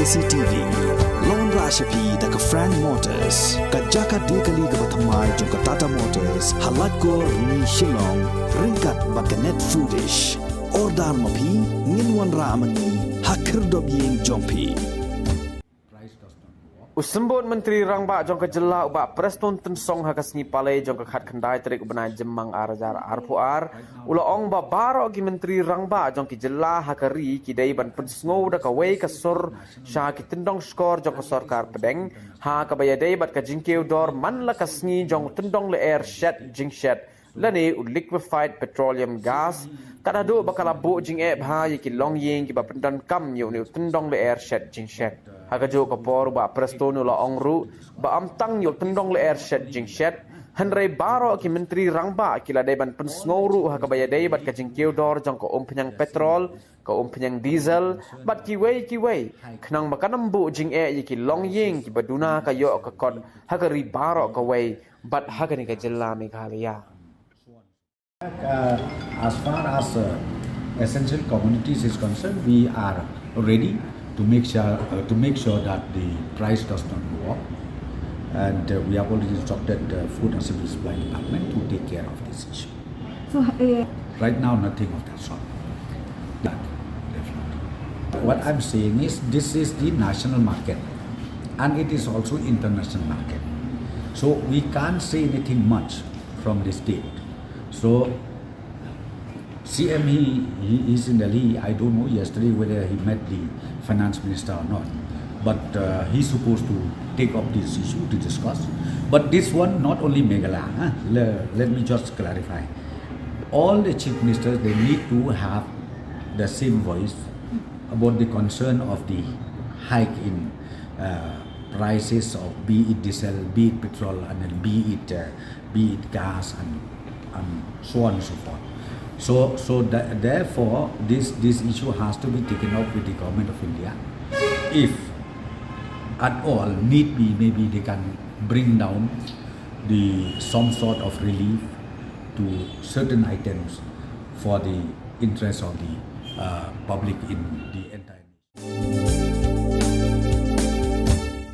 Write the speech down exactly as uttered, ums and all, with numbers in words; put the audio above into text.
C T V. Long ra sha phi da ka Frank Motors, ka jaka de kali kaba thymmai jong ka Tata Motors, ha Laitkor, Rni, Shillong, ryngkat bad ka Net Foodish. Order ma phi, ngin wanrah ma ngi ha khyrdop ïing jong phi. U Symbud Myntri Rangbah jong ka jylla u Bah Prestone Tynsong ha ka sngi Palei jong ka khatkhyndai tarik u bnai Jymmang ar hajar arphew ar, u la ong ba baroh ki Myntri Rangbah jong ki jylla ha ka ri ki dei ban pynsngew da kawei ka sur sha ki tyndong shkor jong ka sorkar pdeng ha kaba ïadei bad ka jingkiew dor man la ka sngi jong u tyndong lyer shet jingshet lane u liquefied petroleum gas, kat haduh ba ka la buh jingeh bha ïa ki longïing kiba pyndonkam ïa une u tyndong lyer shet jingshet. Ha kajuh ka por u Bah Prestone u la ong ruh ba ym tang ïa u tyndong lyer shet jingshet, hynrei baroh ki Myntri Rangbah ki la dei ban pynsngew ruh ha kaba ïadei bad ka jingkiew dor jong ka umphniang petrol, ka umphniang diesel bad kiwei kiwei, khnang ba kan ym buh jingeh ïa ki longïing kiba duna ka ïoh ka kot ha ka ri baroh kawei bad ha kane ka jylla Meghalaya. Uh, as far as uh, essential commodities is concerned, we are ready to make sure uh, to make sure that the price does not go up, and uh, we have already instructed the Food and Civil Supply Department to take care of this issue. So, uh, Right now, nothing of that sort. That, definitely. What I'm saying is, this is the national market, and it is also international market. So we can't say anything much from this date. So C M, he, he is in Delhi. I don't know yesterday whether he met the finance minister or not. But uh, he's supposed to take up this issue to discuss. But this one, not only Meghalaya, huh? Le- let me just clarify. All the chief ministers, they need to have the same voice about the concern of the hike in uh, prices of, be it diesel, be it petrol, and then be it uh, be it gas, and and so on and so forth. So, so th- therefore, this this issue has to be taken up with the government of India. If at all need be, maybe they can bring down the some sort of relief to certain items for the interest of the uh, public in the entire.